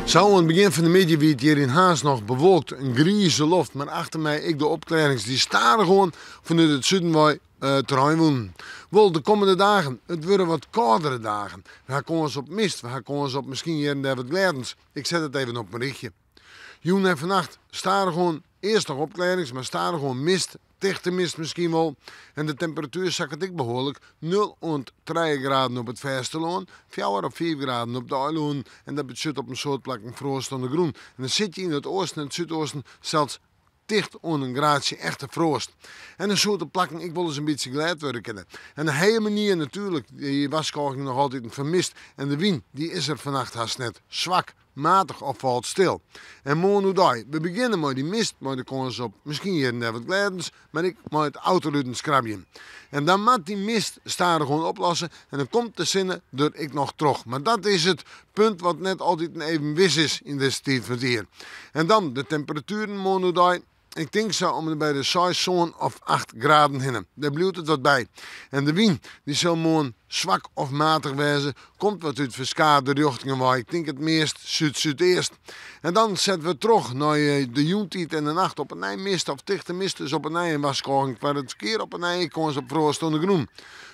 Sa oan it begjin fan de middei wie it hjir yn Harns noch bewolkt, in grize loft, mar achter my ek de opklearrings dy't stadichoan fanút it suden wei terrein wûnen. Wol, de kommende dagen, it wurde wat kâldere dagen. We ha kâns op mist, we ha kâns op miskien hjir en dêr wat glêdens. Ik set it even op in rychje. Jûn en fannacht stadichoan earst noch opklearrings, mar stadichoan mist, tichte mist miskien wol. En de temperatuer sakket ek behoarlik, nul oant trije graden op it fêstelân, fjouwer of fiif graden op de eilannen en dat betsjut op in soad plakken froast oan de grûn. En dan sit je yn it oasten en it súdoasten sels ticht oan in graadsje echte froast. En dan soe it op plakken ek wolris in bytsje glêd wurde kinne. En de hiele manier natuerlik, dy warskôging noch altyd foar mist en de wyn, dy is der fannacht hast net. Swak, matich of falt stil. En moarn oerdei, we begjinne mei dy mist, mei de kâns op miskien hjir en dêr wat glêdens, mar ek mei it autoruten skrabjen. En dan moat dy mist stadichoan oplosse en dan komt de sinne der ek noch troch. Mar dat is it punt wat net altyd even wis is yn dizze tiid fan it jier. En dan de temperatueren moarn oerdei. Ik tink sa om en by de seis, sân of acht graden hinne. Dêr bliuwt it wat by. En de wyn, dy sil moarn swak of matich wêze, komt wat út ferskate rjochtingen wei. Ik tink it meast súd-súdeast. En dan sette we troch nei de jûntiid en de nacht. Op 'e nij mist of tichte mist, dus op 'e nij in warskôging foar it ferkear, op 'e nij kâns op froast oan de grûn.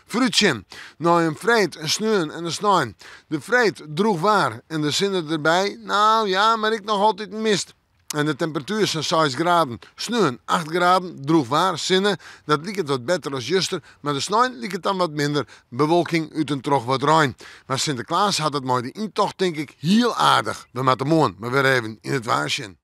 Foarútsjen nei in freed, in sneon en in snein. De freed drûch waar en de sinne derby, nou ja, mar ek noch altyd mist. En de temperatuer sa'n seis graden. Sneon acht graden, drûch waar, sinne. Dat liket wat better as juster, mar de snein liket dan wat minder. Bewolking út en troch wat rein. Mar Sinteklaas hat it mei de yntocht tink ik hiel aardich. We moatte moarn mar wer even yn it waar sjen.